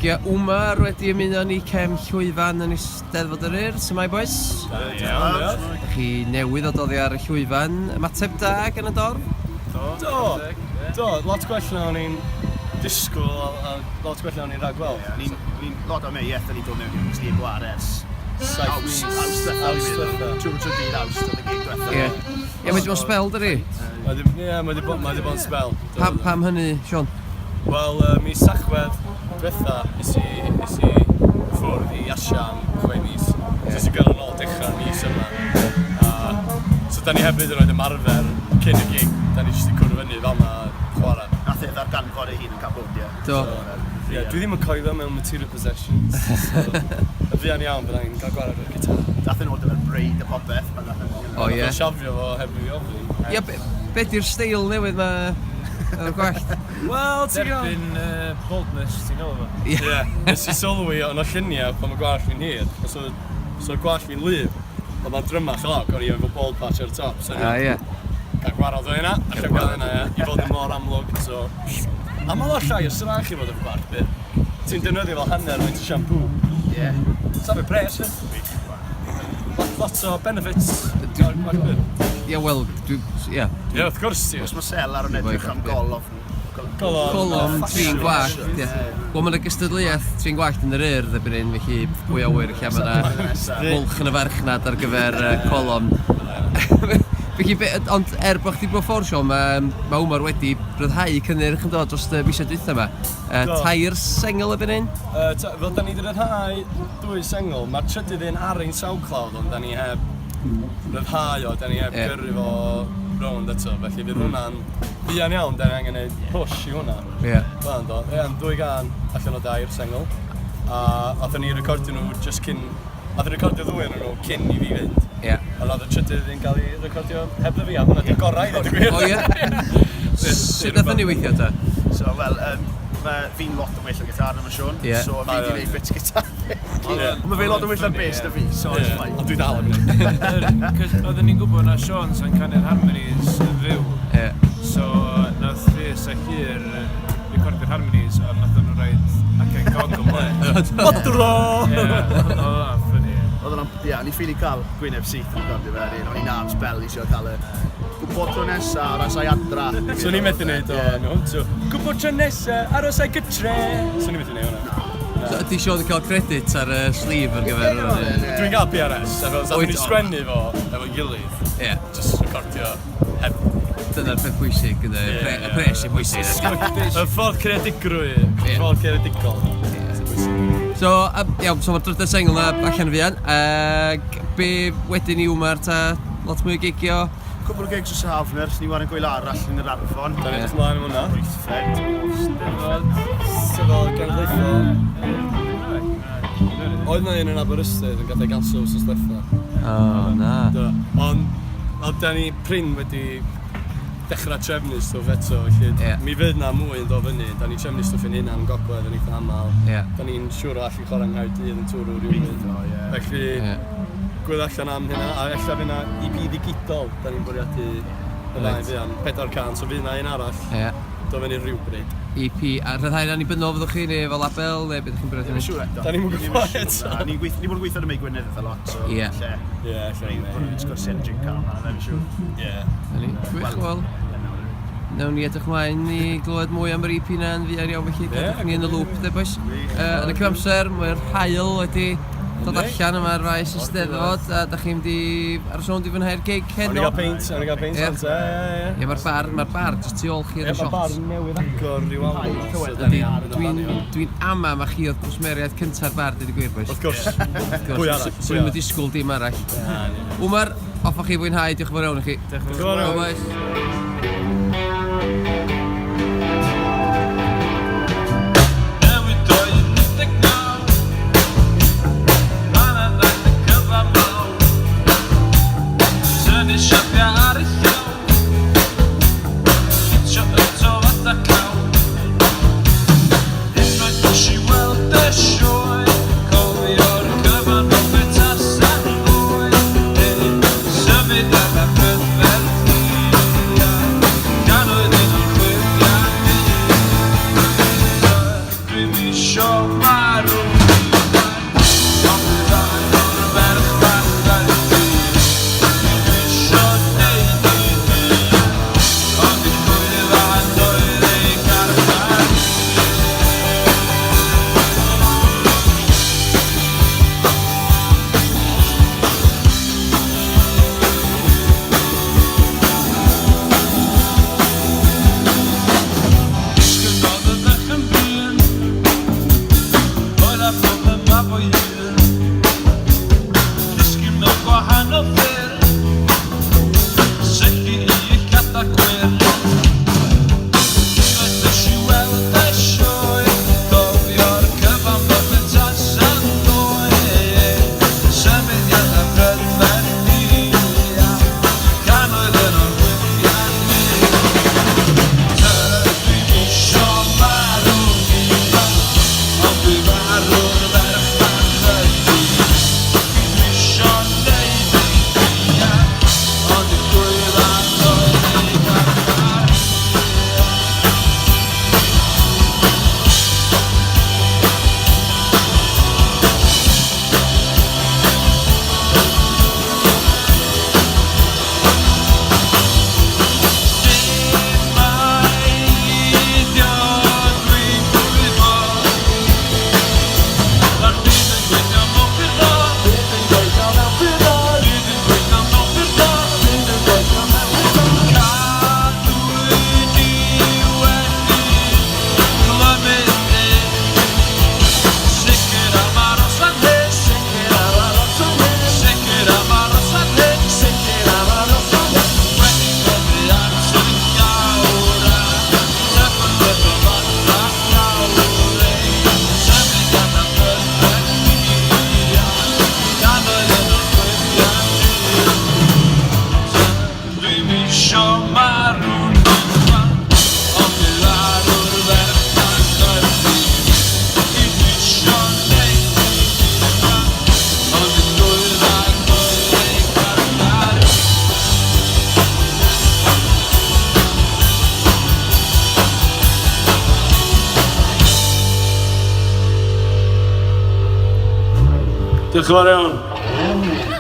Hogia Umar wedi ymuno ni cefn llwyfan yn Eisteddfod yr Urdd. Shwmae bois? Da iawn, diolch. Dych chi newydd ddod oddi ar y llwyfan. Ymateb da gan y dorf? Do. Do, do, lot gwell na o'n i'n disgwyl a, a lot gwell na o'n i'n rhagweld. Ie, ni'n, ni'n lot o meiaeth o'n i'n dod mewn i'r stêm gwar ers Saith mis. Awst, Awst diwetha. Awst diwetha. Trwy trwy dydd Awst oedd y gig diwetha. Ie. Ie, mae 'di bod sbel, dydi? Mae 'di, ie, mae 'di bod, mae 'di bod yn sbel. Pam, pam hynny, Siôn? Wel, mis Tachwedd diwetha, es i, es i ffwrdd i Asia am 6 mis. So es i gyrraedd nôl dechrau'r mis yma. A, so da ni hefyd yn rhoi ymarfer cyn y gig. Da ni jyst i cwrdd fyny fel ma chwarae. Nath e ddarganfod ei hun yn Cambodia. Do. So, ie, dwi ddim yn coelio mewn material possessions. So, yn fuan iawn bydda i'n cael gwared o'r gitar. Nath e nôl gyda'r braid a popeth. Pan nath e- O, ie. Nath o siafio fo heb i fi ofyn. Ie, be, be di'r steil newydd ma efo'r gwallt? Wel, ti'n gwybod... Derbyn baldness, ti'n gael fo? Ie. Ie, nes i sylwi o'n o lluniau pan mae gwallt fi'n hir, os oedd so gwallt fi'n lyb, oedd ma'n drymach lawr, o'n i efo bald patch ar y top, so A ie. Cael gwared o hynna, allan gael hynna, ie, i fod yn mor amlwg, so... A mae lot llai o strach i fod efo gwallt byr. Ti'n defnyddio fel hanner faint o shampoo. Ie. Safio pres, ie. Lot, lot o benefits o'r gwallt byr. Ie, wel, dwi... Ie. Ie, wrth gwrs ti. Os mae selar yn edrych am golofn. Golofn. Colofn trin gwallt, ie. Wel, mae yna gystadleuaeth trin gwallt yn yr Urdd erbyn hyn, felly pwy a ŵyr lle mae yna bwlch yn y farchnad ar gyfer colofn. Felly, be, ond er bod chdi bod ffordd, Siôn, mae, mae Umar wedi rhyddhau cynnyrch yn dod dros y misoedd dwytha yma. Do. Tair sengl erbyn hyn? Fel da ni wedi rhyddhau dwy sengl, mae'r trydydd un ar ein SoundCloud, ond da ni heb rhyddhau o, da ni heb gyrru fo rownd eto, felly fydd hwnna'n fuan iawn, da ni angen neud push i hwnna. Fel yndo, ie, ond dwy gân allan o dair sengl, a aethon ni recordio nhw just cyn, aethon ni recordio ddwy ohonyn nhw cyn i fi fynd. Ond oedd y trydydd un gael ei recordio heb fi, a hwnna di'r gorau i ddweud y gwir. O ie? Sut nath hynny weithio ta? So, wel, mae fi'n lot yn well o gitar na mae Siôn. So, fi wedi gwneud bits gitar. Ond mae fe lot yn well ar bass na fi, so it's fine. Ond dwi dal yn gwneud. Cos oedden ni'n gwybod na Siôn sa'n canu'r harmonies yn fyw. So, nath Rhys a Llyr recordio'r harmonies, ond nath nhw roid acen gog yn ble. Odro! Ie, oedd hwnna'n funny. Oedd hwnna'n, ie, o'n i ffili cael gwyneb syth yn recordio fe, o'n i'n arms bell i eisiau cael y gwybod tro nesa, aros ai adra. So ni'n methu neud o, no, so, gwybod tro nesa, aros ai gytre. So ni'n methu neud hwnna. So, ydy Siôn yn cael credit ar y sleeve ar gyfer hwnna? Dwi'n cael PRS, achos nathon Wyt? ni sgwennu fo efo'n gilydd. Just recordio heb... Dyna'r peth pwysig, ynddo, y pres sy'n pwysig. Y ffordd creadigrwydd, y ffordd creadigol. Sy'n bwysig. So, iawn, so mae'r drydedd sengl na allan fuan. Ag be wedyn i Umar ta? Lot mwy o gigio? Cwpl o gigs dros yr haf nawr, so ni waren gwyl arall yn yr Arfon. Da ni'n edrych ymlaen am hwnna. Wythfed. Steddfod. Steddfod Genedlaethol. Oedd na un yn Aberystwyth yn gath ei ganslo wsos diwetha. O, na. Do. Ond, ond da ni prin wedi dechrau trefnu stwff eto, felly mi fydd na mwy yn dod fyny. Da ni'n trefnu stwff ein hunan yn gogledd yn eitha aml. Da ni'n siŵr o allu chwarae yng Nghaerdydd yn twrw rhywbryd. Felly, gwylio allan am hynna, a ella fydd na EP ddigidol da ni'n bwriadu y ddau fuan. 400, so fydd na un arall dod fyny rhywbryd. EP, a rhyddhau'n annibynnol fyddwch chi, neu efo label, neu beth ydych chi'n bwriadu Ddim yn siŵr eto. Da ni'm yn Ddim gwybod siŵr, eto. na. Ni'n gweith- ni bod yn gweithio ar y Mei Gwynedd eitha lot, so lle. Ie, lle. Ni'n bod yn sgwrsio yn Jinka am hwnna, ddim yn siŵr. Ie. Na ni. Gwych, wel. Nawn ni edrych mlaen i glywed mwy am yr EP na yn fuan iawn, felly cadwch ni yn y loop, de boys. Yn y cyfamser, mae'r haul wedi dod allan yma ar faes y Steddfod, a da chi'n mynd i aros rownd i fwynhau'r gig O'n heno. i gael peint, o'n i gael peint, ond ie. Ie, mae'r bar, mae'r bar jyst tu ôl chi ar y Ie, mae'r shot. bar newydd agor ryw awr yn ôl, so da Yndi, ni ar y dwi'n amdani. dwi ama ma chi oedd cwsmeriaid cynta'r bar, dweud y gwir, boys. Wrth gwrs. Wrth gwrs. Pwy arall? Swn i'm yn disgwyl dim arall. Na, na. Umar, hoffech chi fwynhau, diolch yn fawr iawn i chi. Diolch yn fawr iawn. Bye, boys. Newid o 19, Mae 'na ddaeth y cyfan mawr. Tynnu siapiau ar y llaw, Hitio y to fatha caw. Unwaith nes i weld y sioe, cofio'r cyfan fel pe tasa'n ddoe. Symud ar y brydferth hi. efo'i hun. Disgyn mewn gwahanol ffyrdd, Syllu i llada gwyrdd. Unwaith nes i weld y sioe, Cofio'r cyfan fel petasa'n ddoe. Symudiadau prydferth ia, Cannoedd yn o'r gwyliau ni. Dydw i'm isio marw'n ifanc, Ond dwi farw'r ferch bach ydi. Dwi isio neud ei dria, Ond i llwyddan oedd ei carchar. Dim aidio dwi'n gwybod Mae'r byd yn gweithio mewn ffyrdd Byd yn gweithio mewn ffyrdd Byd yn gweithio mewn ffyrdd Byd yn gweithio mewn ffyrdd Cadw di wedi clymu Sicr am aros fan hyn Sicr am aros fan hyn Sicr am aros fan hyn Sicr am aros fan hyn Wedi clymu at y llawr a Cyffwrdd o fatha llawr Symudiadau prydferth ia Cannoedd yn o'r gwyliau Dwi'm isio marw'n ifanc, Ond dwi farw'r ferch bach ydi. Dwi isio neud ei dria, Ond i llwyddan oedd ei carchar. Diolch yn fawr iawn.